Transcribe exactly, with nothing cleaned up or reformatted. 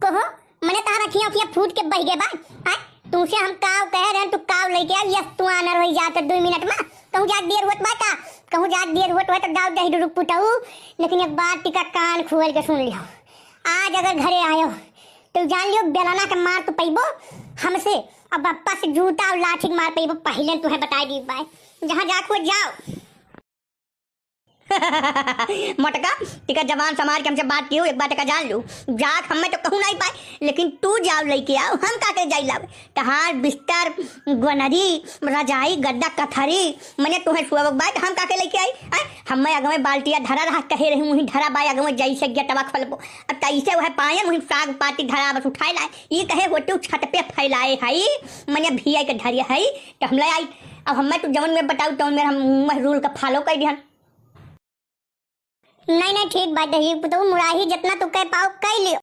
हो, मने तहार अखियाँ उखियाँ फूट के बह गए बा। आय, तुमसे हम काव कहे रहन, तू काव लेके आव, यस तू आनर होई जात दुई मिनट मा। कहूँ जात देर होत बा का? कहूँ जात देर होत बा तो जाओ दही डुरुक पुटऊ। लेकिन एक बात टिका कान खोल के सुन लियो, आज अगर घरे आयो तो जान लियो बेलना के मार तो पैबो हमसे, अब अप्पा से जूता और लाठी के मार पैबो। पहले तुम्हें बताई दी बाय, जहाँ जात हो जाओ। मोटका, टिका जबान संभार के हमसे बात कियो, एक बात टिका जान लू, जात हमें तो कहूँ नहीं पाए, लेकिन तू जाव लेके आव, हम का के जाई लाव? तहार बिस्तर, गोनरी, रजाई, गद्दा, कथरी, मने तोहे सुअवक बाय, त हम का के लेके आई? आय, हमें अगवे बाल्टिया धरा रहा, कहे रही, वहीं धरा बाय अगवे, जैसे गेटवा खोलबो। अब तैसे वह पायन, वहीं साग पाती धरा बस उठाए लाए। ई कहे होटू छत पे फैलाए हई, मने भिया के धरिया हई, त हम ले आई। अब हमें तू जवन में बताऊ, तवन में हम वह रूल का फॉलो कर दिहन। नहीं, नहीं, ठीक बात है, ये तो मुराही जितना तू कह पाओ, कह लियो।